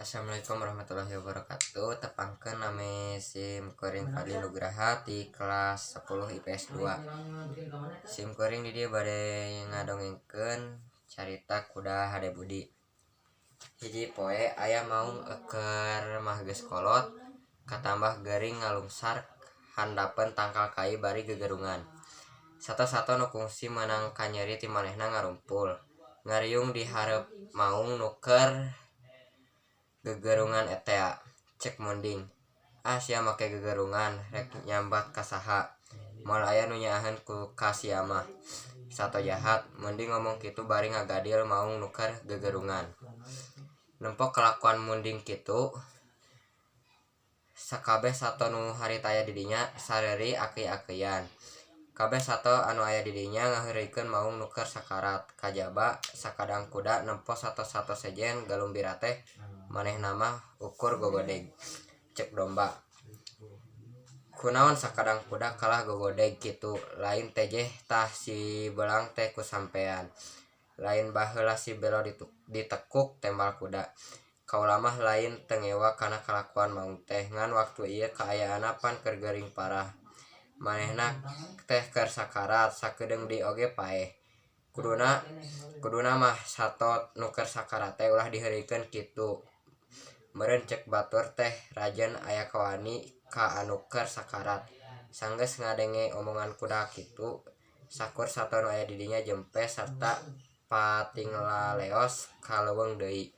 Assalamualaikum warahmatullahi wabarakatuh. Tepangkeun, nami sim kuring Fadli Nugraha di kelas 10 IPS 2. Sim kuring di dieu bade ngadongengkeun carita Kuda Hade Budi. Hiji poe aya maung keur mah geus kolot katambah gering ngalungsar handapeun tangkal kai bari gegerungan. Sato-sato nu kungsi meunang kanyeri ti manehna ngarumpul, ngariung di hareup maung nu keur gegerungan etea. Cek munding, "Ah, sia make gegerungan, rek nyambat ka saha? Moal aya nu nyaaheun ka sia mah. Sato jahat." Munding ngomong kitu bari ngagadil maung nu keur gegerungan. Nempo kalakuan munding kitu, sakabeh sato nu harita aya di dinya sareuri akeuy-akeuyan. Kabeh sato anu aya di dinya ngaheureuykeun maung nu keur sakarat, kajaba sakadang kuda nempo sato-sato sejen galumbira teh manehna mah ukur gogodeg. Cek domba, "Kunaon sakadang kuda kalah gogodeg kitu? Lain tejeh tah si belang teh ku sampean. Lain baheula si belo ditekuk tembal kuda. Kaula mah lain teu ngewa kana kalakuan maung teh, ngan waktu ieu kaayaanna pan keur gering parah. Manehna teh keur sakarat, sakedeung deui oge paeh. Kuduna mah sato nu keur sakarat teh ulah diheureuykeun kitu. Meureun cek batur teh rajen aya kawani ka anu keur sakarat." Sanggeus ngadenge omongan kuda kitu, sakur sato nu aya di dinya jempe sarta patinglaleos ka leuweung deui.